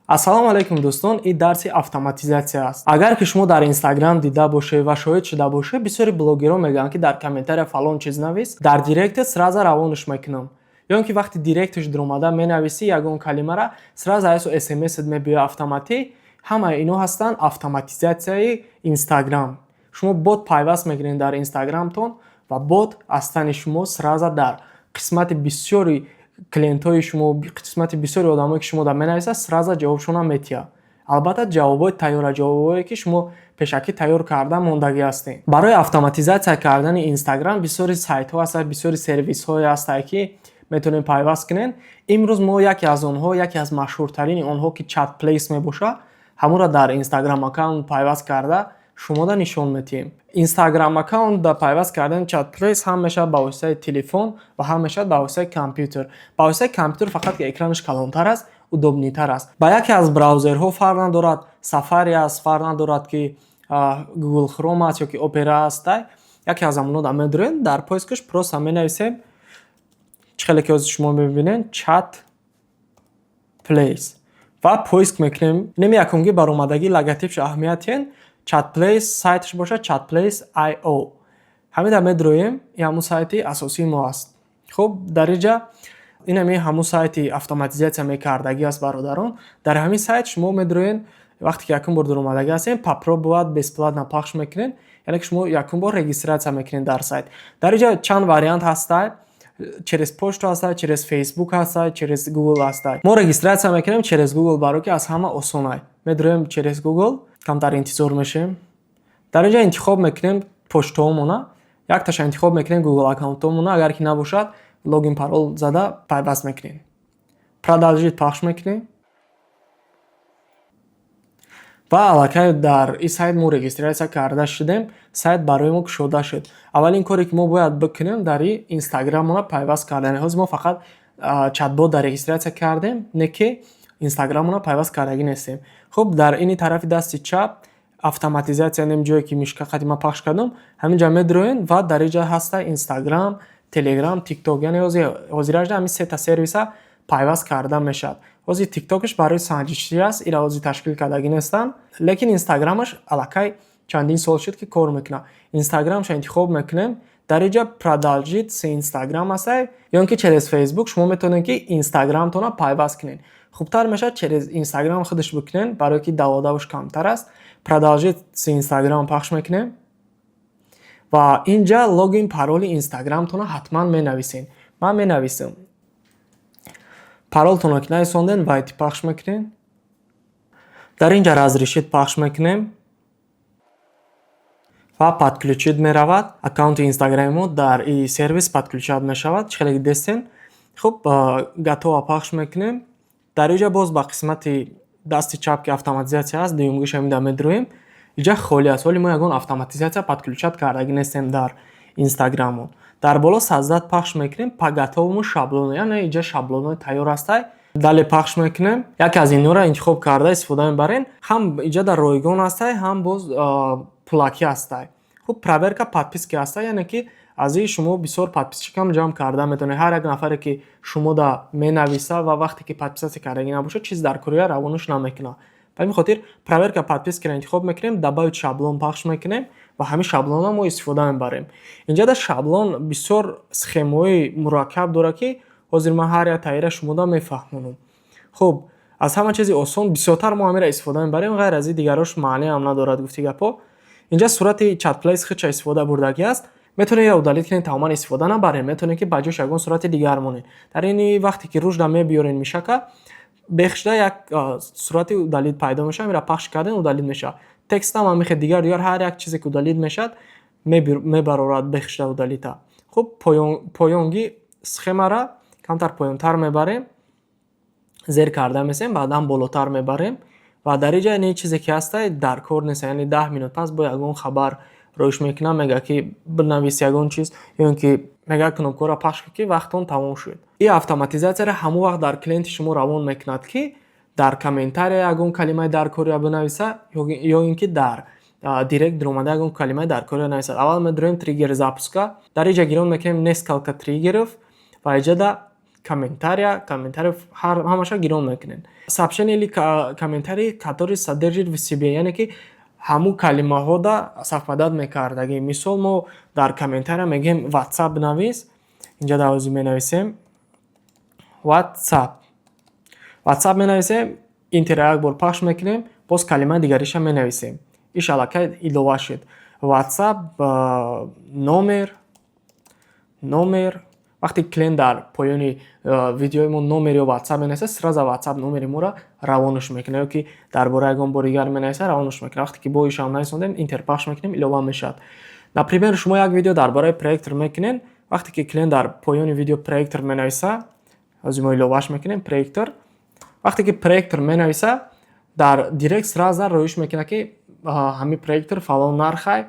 Ассалому алайкум, дӯстон! Ин дарси автоматизатсия аст. Агар ки шумо дар Инстаграм дида бошед ва шоҳид шуда бошед, бисёри блогерон мегӯянд, ки дар комментария фалон чиз навис, дар директат сразу равонаш мекунам, ё ин ки вақти директаш дуромада менависӣ ягон калимара, сразу айсо смсат мебиёяд автоматӣ. Ҳамаи ино ҳастанд автоматизатсияи Инстаграм. Шумо бот пайваст мекунед дар Инстаграмтон ва бот аз тани шумо сразу дар қисмати бисёри клиентҳои шумо, қисмати бисёри одамое, ки шумо дар менависад, сразу ҷавобшонам метиҳад. Албатта, ҷавобҳои тайёра, ҷавобҳое, ки шумо пешакӣ тайёр карда мондагӣ ҳастед. Барои автоматизатсия кардани Инстаграм бисёри сайтҳо ҳастанд, бисёри сервисҳое ҳастанд, ки метавонем пайваст кунем. Имрӯз мо яке аз онҳо, яке аз машҳуртарини онҳо, ки Chat Place мебошад, ҳамонро дар Инстаграм аккаунт пайваст карда шумода нишон медиҳем. Инстаграм аккаунт дар пайваст кардани Chat Place ҳам мешавад ба воситаи телефон ва ҳам мешавад ба воситаи компютер. Ба воситаи компютер фақат ки экранаш калонтар аст, удобныйтар аст. Ба яке аз браузерҳо, фарқ надорад Safari аст, фарқ надорад, ки Google Chrome аст ё ки Opera аст, яке аз ҳамонҳо дар медурем, дар поискаш просто менависем, чӣ хеле ки ҳозир шумо мебинед, Chat Place ва поиск мекунем. Инами якумги баромадагӣ, логотипш аҳамиятен, Chat Place сайташ бошад, Chatplace io. Ҳамида медроем, ин ҳамун сайти асосии мо аст. Хуб, дар инҷа инами ҳамун сайти автоматизатсия мекардагӣ аст, бародарон. Дар ҳамин сайт шумо медроен, вақте ки якум бор дуромадагӣ ҳастем, «Попробовать бесплатно» пахш мекунед, яъне ки шумо якум бор регистрация мекунед дар сайт. Дар инҷа чанд вариант ҳастай: через почту ҳастай, через Facebook ҳастай, через Google ҳастай. Мо регистрация мекунем через Google, барое ки аз ҳама осонай. Медроем через Google, камтар интизор мешавем. Дар инҷа интихоб мекунем почтаомона, якташа интихоб мекунем, Google аккаунтомона. Агар ки набошад, логин, парол зада пайваст мекунем. «Продолжить» пахш мекунем ва аллакай дар ин сайт мо регистрация карда шудем, сайт барои мо кушода шуд. Аввалин коре, ки мо бояд бикунем, дар ин Инстаграммона пайваст кардане. Ҳозир мо фақат чатбот дар регистрация кардем, не ки Инстаграммона пайваст кардагӣ нестем. Хуб, дар ини тарафи дасти чап автоматизация, нем ҷое ки мишка қати ман пахш кардам, ҳамин ҷа медроен ва дар ин ҷа ҳаста Инстаграм, Телеграм, Тикток. Яъне ҳозиражда ҳамин сета сервиса пайваст карда мешавад. Ҳозир Тиктокаш барои санҷишӣ аст, ира ҳозир ташкил кардагӣ нестанд, лекин Инстаграмаш аллакай чандин сол шуд, ки кор мекунад. Инстаграмша интихоб мекунем. Дар ин ҷа «Продолжить с Инстаграм» ҳастай ё ин ки через Фейсбук. Шумо метавонед, ки Инстаграмтонро пайваст кунед. Хубтар мешавад через Инстаграм худаш бикунед, барое ки даводавш камтар аст. «Продолжить с Инстаграм» пахш мекунем ва ин ҷа логин, пароли Инстаграмтонро ҳатман менависед. Ман менависам. Паролтонро ки нависонден, «Войти» пахш мекунед. Дар ин ҷа «Разрешить» пахш мекунем ва подключить меравад. Аккаунти Инстаграми мо дар ин сервис подключать мешавад, чӣ хеле ки дестен. Хуб, «Готово» пахш мекунем. Дар ин ҷа боз ба қисмати дасти чап, ки автоматизатсия аст, дуюмгиш, ҳамида медроем. Инҷа холӣ аст, ҳоли мо ягон автоматизатсия подключать кардагӣ нестем дар Инстаграммон. Дар боло «Создать» пахш мекунем, «По готовому шаблону», яъне инҷа шаблонҳои тайёр ҳастай. «Далее» пахш мекунем. Яке аз инҳоро интихоб карда истифода мебарем. Ҳам инҷа дар ройгон ҳастай, ҳам боз пулакӣ ҳастай. Хуб, «Проверка подписки» ҳастай, яъне ки аз ин шумо бисёр подписчикам ҷамъ карда метавонед. Ҳар як нафаре, ки шумода менависа ва вақте ки подписаться кардагӣ набошад, чиз дар корея равонаш намекунад. Ба ҳамин хотир «Проверка подпискиро» интихоб мекунем, «Добавить шаблон» пахш мекунем ва ҳамин шаблонро мо истифода мебарем. Инҷа дар шаблон бисёр схемаҳои мураккаб дорад, ки ҳозир ман ҳар як таира шумода мефаҳмонам. Хуб, аз ҳама чизи осон, бисёртар мо ҳаминро истифода мебарем, ғайр аз ин дигарош маънеам надорад, гуфти гапҳо. Инҷа сурати Chatplace худша истифода бурдагӣ аст. Метавонед я удалить кунед, тамоман истифода набаред, метавонед, ки ба ҷош ягон сурати дигар монед. Дар ини вақте ки рушда мебиёрен мишака, бехшда як сурати удалить пайдо мешавад, ҳаминро пахш кардем, удалить мешавад. Текстам ҳам мехе, дигар дигар ҳар як чизе, ки удалить мешавад, мебарорад бехшда удалита. Хуб, поёнги схемара камтар поёнтар мебарем, зер карда месем, баъдан болотар мебарем ва дар инҷа яъне чизе ки ҳастай, дар кор нест. Яъне 10 минут пас бо ягон хабар роиш мекунам, мега, ки бинавис ягон чиз ё ин ки мега кнопкаро пахш кун, ки вақтон тамом шуд. Ин автоматизатсияро ҳамон вақт дар клиенти шумо равон мекунад, ки дар комментария ягон калимаи даркория бинависа ё ин ки дар директ дуромада ягон калимаи даркория нависад. Аввал медуроем триггер запуска. Дар инҷа гирон мекунем «Несколько триггеров» ва иҷода Комментария, комментарий ҳамаша гирон мекунем. Сообщение или комментарий, который содержит в себе, яъне ки ҳамун калимаҳода совпадать мекардагӣ. Мисол, мо дар комментария мегӯем «Ватсап навис». Инҷа дар ҳозир менависем «Ватсап». «Ватсап» менависем, энтера як бор пахш мекунем, боз калимаи дигариша менависем. Иш аллакай илова шуд. «Ватсап», номер, номер. Вақте клиент дар поёни видеои мо номер ё «Ватсап» менависад, сразу «Ватсап» номери моро равонаш мекунад, ё ки дар бораи ягон бори дигар менависад, равонаш мекунад. Вақте ки бо ишам нависондем, энтер пахш мекунем, илова мешавад. Например, шумо як видео дар бораи проектор мекунед. Вақте ки клиент дар поёни видео «проектор» менависа, ҳозир мо иловааш мекунем «проектор». Вақте ки «проектор» менависа, дар директ сразу роиш мекунад, ки ҳамин проектор фалон нархай,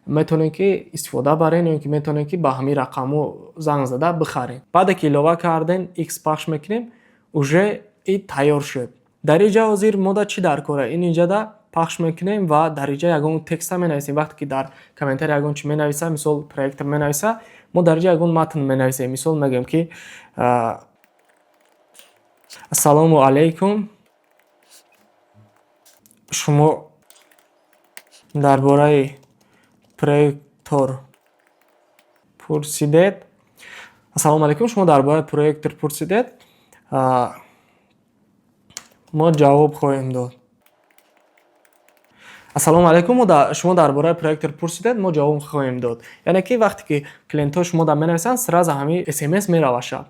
метавонед ки истифода барен ё ки метавонед ки ба ҳамин рақамҳо занг зада бихаред. Баъде ки илова кардем, икс пахш мекунем, уже и тайёр шуд. Дар инҷа ҳозир мода чӣ дар кора? Ин инҷада пахш мекунем ва дар инҷа ягон текста менависем. Вақте ки дар комментария ягон чӣ менависа, мисол, «проектор» менависа, мо дар инҷа ягон матн менависем. Мисол, мегӯем ки «Ассалому алайкум, шумо дар бораи проектор пурсидед. Ассалому алайкум, шумо дар бораи проектор пурсидед, мо ҷавоб хоҳем дод. Ассалому алайкум, шумо дар бораи проектор пурсидед, мо ҷавоб хоҳем дод». Яъне ки вақте ки клиентҳо шумо дар менависанд, сразу ҳамин смс мераваша.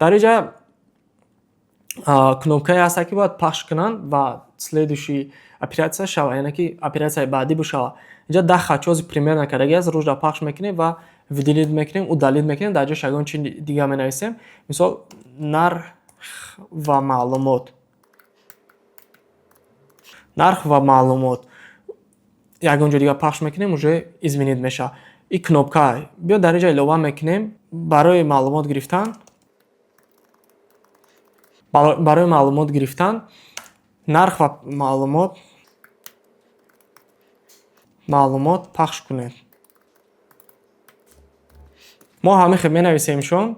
Дар инҷа кнопкае ҳаста, ки бояд пахш кунанд ва следующий операция шава, яъне ки оператсияи баъдӣ бишава. Инҷа 10 хатчози примерно кардаги аст. Рӯжда пахш мекунем ва выделить мекунем, удалить мекунем, дар ҷош ягон чи дига менависем. Мисол, «нарх ва маълумот». «Нарх ва маълумот» ягон ҷо дига пахш мекунем, уже изменить мешавад. И кнопка биё дар инҷа илова мекунем барои маълумот гирифтан. Барои маълумот гирифтан «нарх ва маълумот», «маълумот пахш кунед». Мо ҳамин хел менависемшон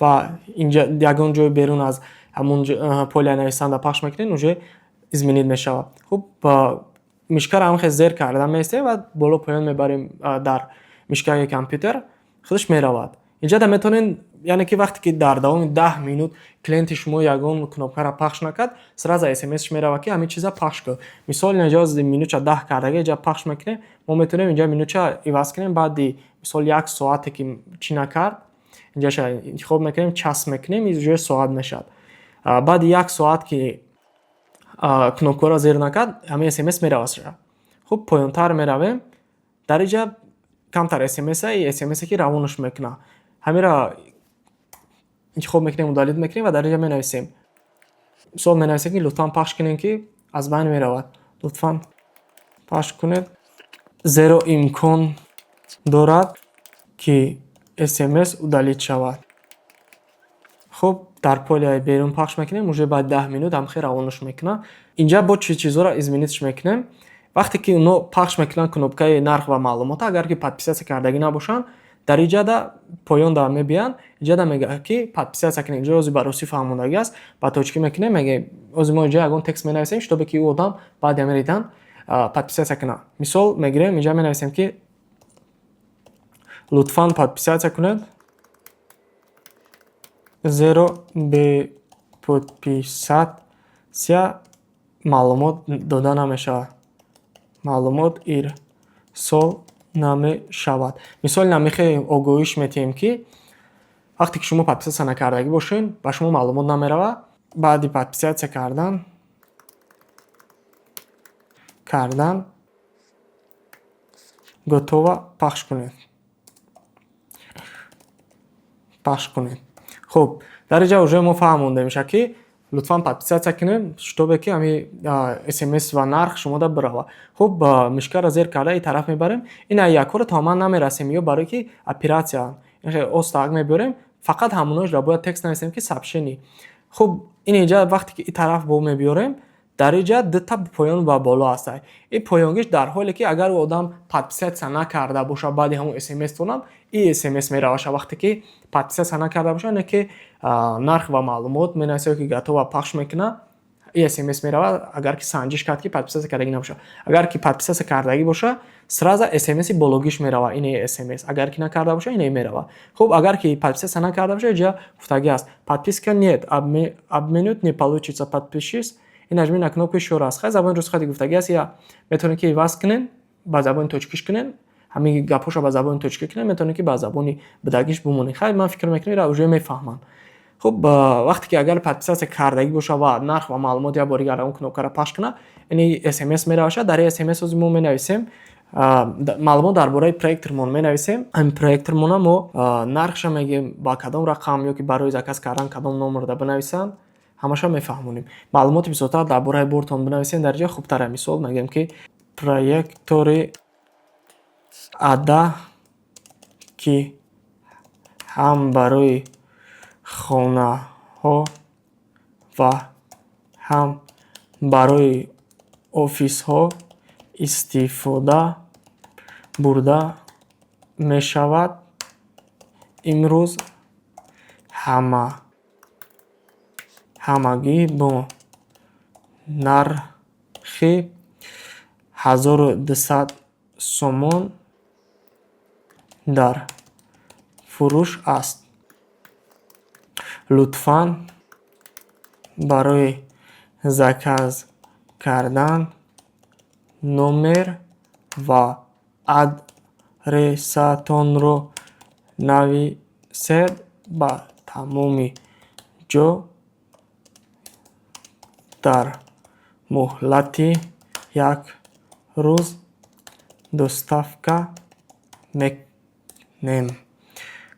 ва инҷа ягон ҷои берун аз ҳамун поля нависанда пахш мекунем, уже изменить мешавад. Хуб, мышкаро ҳамин хел зер карда меистем ва боло поён мебарем дар мышкаи компютер, худаш меравад. Инҷа метавонед, яъне ки вақте ки дар давоми 10 минут клиенти шумо ягон кнопкаро пахш накард, сразу смсш меравад, ки ҳамин чиза пахш кун. Мисол, инҷа минутча 10 кардаги, инҷа пахш мекунем. Мо метавонем инҷа минутча иваз кунем. Баъди, мисол, як соате ки чӣ накард, инҷаша интихоб мекунем, час мекунем, уже соат мешавад. Баъди як соат ки кнопкаро зер накард, ҳамин смс меравад. Хуб, поёнтар меравем. Дар инҷа камтар смса и смсе ки равонаш мекунад, ҳаминро интихоб мекунем, удалить мекунем ва дар инҷа менависем. Мисол, менависем ки «лутфан пахш кунед, ки аз байн меравад. Лутфан пахш кунед, зеро имкон дорад, ки смс удалить шавад». Хуб, дар поляи берун пахш мекунем, уже баъди 10 минут ҳамхел равонаш мекунад. Инҷа бо чӣ чизҳоро изменитьш мекунем? Вақте ки оно пахш мекунанд кнопкаи нарх ва маълумот, агар ки подписаться кардагӣ набошанд, дар инҷада поён да мебиёянд, инҷада мегӯяд, ки подписаться кунед. Инҷо ҳозир ба русӣ фаҳмондагӣ аст, ба тоҷикӣ мекунем. Мегӯем, ҳозир мо инҷа ягон текст менависем, чтобы ки ӯ одам баъди ҳамин дидан подписаться кунад. Мисол мегирем, инҷа менависем, ки «лутфан подписаться кунед, зеро бе подписаться маълумот дода намешавад, маълумот ирсол намешавад». Мисол, намихе огоҳиш метиҳем, ки вақте ки шумо подписаться накардагӣ бошед, ба шумо маълумот намеравад. Баъди подписаться кардан готово пахш кунед, пахш кунед. Хуб, дар инҷа уже мо фаҳмонда мешавад, ки лутфан подписаться кунед, чтобы ки ҳами смс ва нарх шумода бирава. Хуб, мышкаро зер карда и тараф мебарем. Ин якҳоро тамоман намерасем ё барое ки оператсия остаак мебарем, фақат ҳамоноашро бояд текст нависем, ки сообщение. Хуб, ин инҷа вақте ки и тараф бо мебиёрем, Дар инҷа дута поён ва боло ҳаста. Ин поёнгиш дар ҳоле ки агар ӯ одам подписаться накарда боша, баъди ҳамон смс-тонам и смс мераваша. Вақте ки подписаться накарда боша, не ки нарх ва маълумот менависа ки готово пахш мекуна, и смс меравад, агар ки санҷиш кард, ки подписаться кардагӣ набоша. Агар ки подписаться кардагӣ боша, сразу смси бологиш мерава, ин смс. Агар ки накарда боша, ине мерава. Хуб, агар ки подписаться накарда боша, инҷа гуфтагӣ аст: «Подписка нет, обмануть не получится, подпишись и нажми на кнопку ещё раз». Хай, забони рус хати гуфтагӣ аст, я метавонед ки иваз кунен, ба забони тоҷикиш кунен, ҳамин гапҳоша ба забони тоҷикӣ кунен, метавонед ки ба забони бидагиш бимонед. Хай, ман фикр мекунам, ира уже мефаҳмам. Хуб, вақте ки агар подписаться кардагӣ боша ва нарх ва маълумот як бори дигар он кнопкаро пахш кунад, ини смс мераваша. Дар ин смс ҳозир мо менависем маълумот дар бораи проектормон менависем. Ҳамин проектормона мо нархша мегӯем, ба кадом рақам ё ки барои заказ кардан кадом номерда бинависанд, ҳамаша мефаҳмонем. Маълумоти бисёртар дар бораи бортон бинависем, дар ҷои хубтара. Мисол, мегӯем, ки проектори ада, ки ҳам барои хонаҳо ва ҳам барои офисҳо истифода бурда мешавад, имрӯз ҳамагӣ бо нархи 1200 сомон дар фурӯш аст. Лутфан барои заказ кардан номер ва адресатонро нависед. Ба тамоми ҷо дар муҳлати як рӯз доставка мекунем.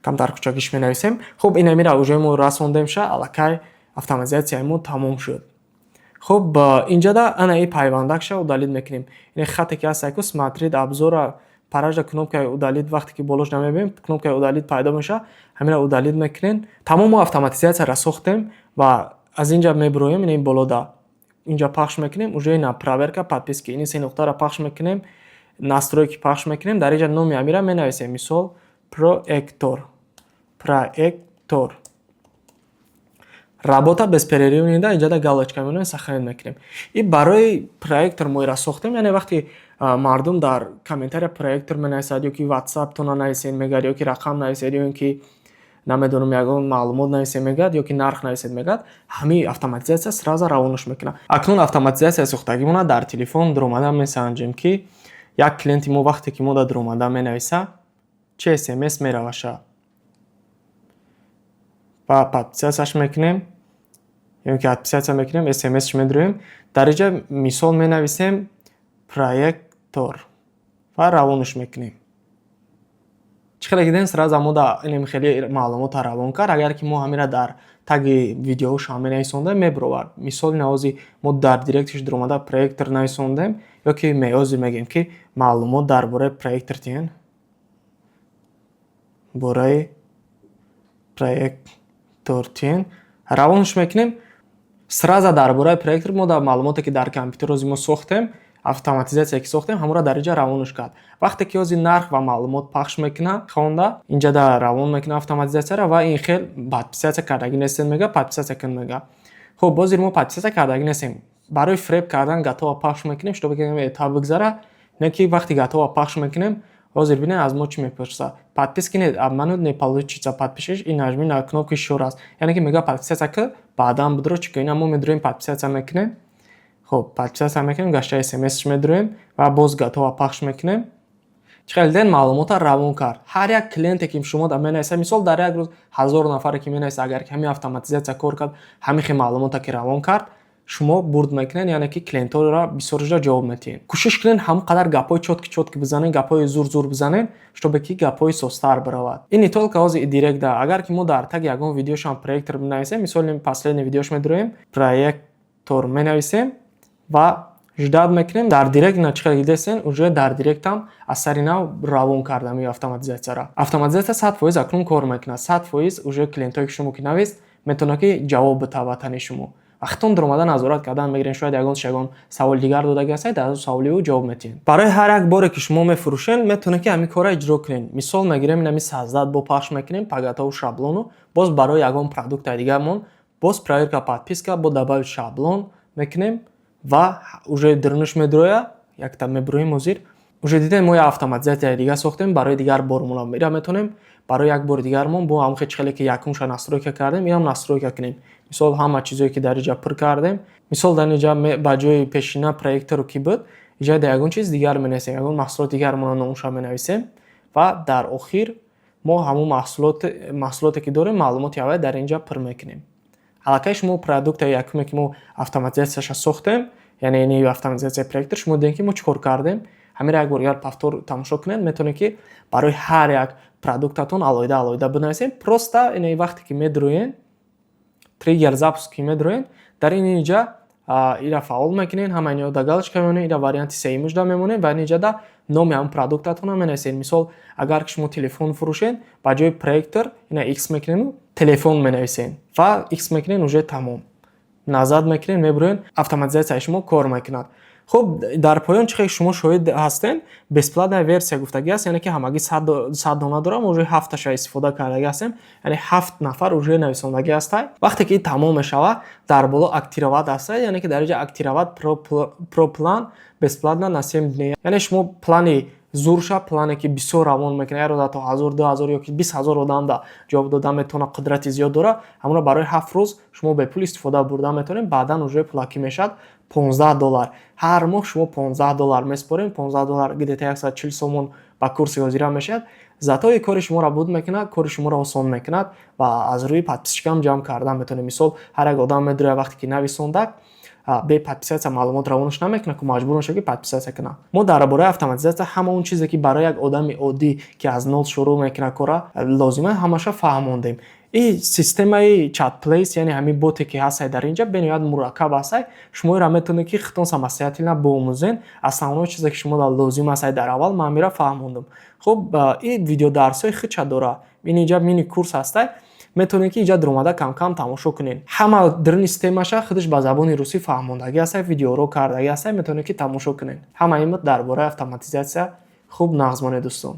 Камтар кӯчакиш менависем. Хуб, инамира уже мо расондемша, аллакай автоматизатсияи мо тамом шуд. Хуб, инҷода ана и пайвандакша удалить мекунем. Ин хате ки ҳаст, ку смотреть обзора паражда кнопкаи удалить, вақте ки болош намебинем, кнопкаи удалить пайдо мешавад, ҳаминро удалить мекунем. Тамом, мо автоматизатсияро сохтем ва аз инҷа мебироем. Ин болода инҷа пахш мекунем, уже ина проверка подписки, ини се нуқтаро пахш мекунем, настройки пахш мекунем. Дар инҷа номи амира менависем, мисол, проектор, проектор, работа бесперерывно, инҷада галочка мемонем, сохранить мекунем. И барои проектор мо ира сохтем, яъне вақте мардум дар комментария проектор менависад ё ки ватсаптона нависед мегӯяд, ё ки рақам нависед, ё ин ки намедонам, ягон маълумот нависед мегӯяд, ё ки нарх нависед мегӯяд, ҳамин автоматизатсия сразу равонаш мекунад. Акнун автоматизатсия сохтагимона дар телефон дуромада месанҷем, ки як клиенти мо вақте ки мо да дуромада менависа, чӣ смс мераваша, ва подписаться мекунем ё ки отписаться мекунем, смсш медироем. Дар инҷа мисол менависем проектор ва равонаш мекунем. Чӣ хеле дидем, сразу мо да инем хеле маълумота равон кард. Агар ки мо ҳамира дар таги видеоҳошам менависондем, мебировард. Мисоли навози мо дар директиш дуромада проектор нависондем, ё ки меози мегӯем, ки маълумот дар бораи проектор тиҳен, бораи проектор тиҳен, равонаш мекунем. Сразу дар бораи проектор мо дар маълумоте, ки дар компютер ози мо сохтем, автоматизатсия ки сохтем, ҳамонро дар инҷа равонаш кард. Вақте ки ози нарх ва маълумот пахш мекунад, хонда инҷа да равон мекунад автоматизатсияро ва ин хел подписаться кардагӣ нестем мега, подписаться кун мега. Хуб, бозир мо подписаться кардагӣ нестем. Барои фиреб кардан готово пахш мекунем, чтобы этап бигзара. Не ки вақте готово пахш мекунем, ҳозир бинед, аз мо чӣ мепурсад: «Подписки нет, обмануть не получится, подпишись и нажми на кнопку ещё раз». Яъне ки мега, подписаться ки, баъдан бидро чӣ ка. Ина мо медуроем, подписаться мекунем. Хуб, подписаться мекунем, гашта смсш медуроем ва боз готово пахш мекунем. Чӣ хеле дидед, маълумота равон кард. Ҳар як клиенте ки шумо да менависа, мисол, дар як рӯз 1000 нафаре ки менависа, агар ки ҳамин автоматизатсия кор кард, ҳамин хел маълумота ки равон кард, шумо бурд мекунед, яъне ки клиентҳоро бисёрашро ҷавоб медиҳед. Кӯшиш кунед, ҳамон қадар гапҳои чёткий чёткий бизанед, гапҳои зур зур бизанед, чтобы ки гапҳои созтар биравад. Ин не только ҳозир директда, агар ки мо дар таги ягон видеошам проектор бинависем, мисоли последний видеош медуроем, проектор менависем ва ждать мекунем. Дар директ на чӣ хеле дидесен, уже дар директам аз сари нав равон кардам ин автоматизатсияро. Автоматизатсия 100% акнун кор мекунад, 100%. Уже клиентҳое ки шумо ки навист, метавонад ки ҷавоб битавад тани шумо. Вақтон даромада назорат кардан мегирен. Шояд ягон саволи дигар додаги ҳастед, дар саволи ӯ ҷавоб метиҳед. Барои ҳар як боре, ки шумо мефурӯшен, метавонед, ки ҳамин корро иҷро кунед. Мисол мегирем, инами создать бо пахш мекунем по готов шаблону. Боз барои ягон продукти дигармон боз проверка подписка, бо добавить шаблон мекунем ва уже дурнуш медроя. Якта мебуроем. Ҳозир уже дидем, мо як автоматизатсияи дига сохтем барои дигар бормона. Ира метавонем барои як бори дигармон бо ҳамон хеле, ки якумша настройка кардем, инам настройка кунем. Мисол, ҳама чизое, ки дар инҷа пур кардем, мисол, дар инҷа ба ҷои пешина проектору ки буд, инҷа дар ягон чиз дигар менависем, ягон маҳсулоти дигармона номуша менависем ва дар охир мо ҳамон маҳсулоте, ки дорем, маълумоти аввал дар инҷа пур мекунем. Аллакай шумо продукти якуме, ки мо автоматизатсияша сохтем, яъне ини автоматизатсияи проектор, шумо дидем, ки мо чӣ кор кардем. Ҳаминро як бор дигар повтор тамошо кунед. Метавонед, ки барои ҳар як продуктатон алоҳида алоҳида бинависем. Просто ин вақте ки медроен, триггер запуск ки медроен, дар ин инҷа ира фаъол мекунед, ҳама ино да галочка мемонед, ира варианти сеюмашда мемонед ва инҷа да номи ҳамон продуктатонро менависед. Мисол, агар ки шумо телефон фурӯшед, ба ҷои проектор ина x мекунеду телефон менависед ва x мекунед, уже тамом, назад мекунед, мебуроед, автоматизатсияи шумо кор мекунад. Хуб, дар поён чӣ хел шумо шоҳид ҳастед, бесплатная версия гуфтагӣ аст, яъне ки ҳамагӣ 100 дона дорам, уже ҳафташа истифода кардагӣ ҳастем, яъне ҳафт нафар уже нависондагӣ ҳастай. Вақте ки ин тамом мешавад, дар боло активировать ҳастай, яъне ки дар инҷа активировать про план бесплатно на 7 дней, яъне шумо плани зурша, плане, ки бисёр равон мекунад, як рӯза то 1000, 2000 ё ки 20 000 одамда ҷавоб дода метавонад, қудрати зиёд дорад, ҳамонро барои 7 рӯз шумо бепул истифода бурда метавонед. Баъдан уже пулакӣ мешавад, 15 доллар. Ҳар моҳ шумо 15 доллар месупоред. 15 доллар где-то 140 сомон ба курси ҳозира мешавад. Зато и кори шуморо буд мекунад, кори шуморо осон мекунад ва аз рӯи подписчикам ҷамъ кардан метавонед. Мисол, ҳар як одам медурад, вақте ки нависондак, бе подписаться маълумот равонаш намекунад, ку маҷбур мешавад, ки подписаться кунад. Мо дар бораи автоматизатсия ҳама он чизе, ки барои як одами оддӣ, ки аз нол шурӯъ мекунад кора, лозима, ҳамаша фаҳмондем. И системаи чатплейс, яъне ҳамин боте, ки ҳастай дар инҷа, бениҳоят мураккаб ҳастай. Шумо инро метавонед, ки худтон самостоятельно биомӯзен. Основной чизе, ки шумо лозим ҳастай, дар аввал ман ҳаминро фаҳмондум. Хуб, ин видеодарсҳои худша дорад. Ин инҷа мини курс ҳастай, метавонед, ки инҷа дуромада камкам тамошо кунед. Ҳама даруни системаша худаш ба забони русӣ фаҳмондагӣ ҳастай, видеоро кардагӣ ҳастай, метавонед, ки тамошо кунед. Ҳама ин буд дар бораи автоматизатсия. Хуб, нағз монед, дӯстон.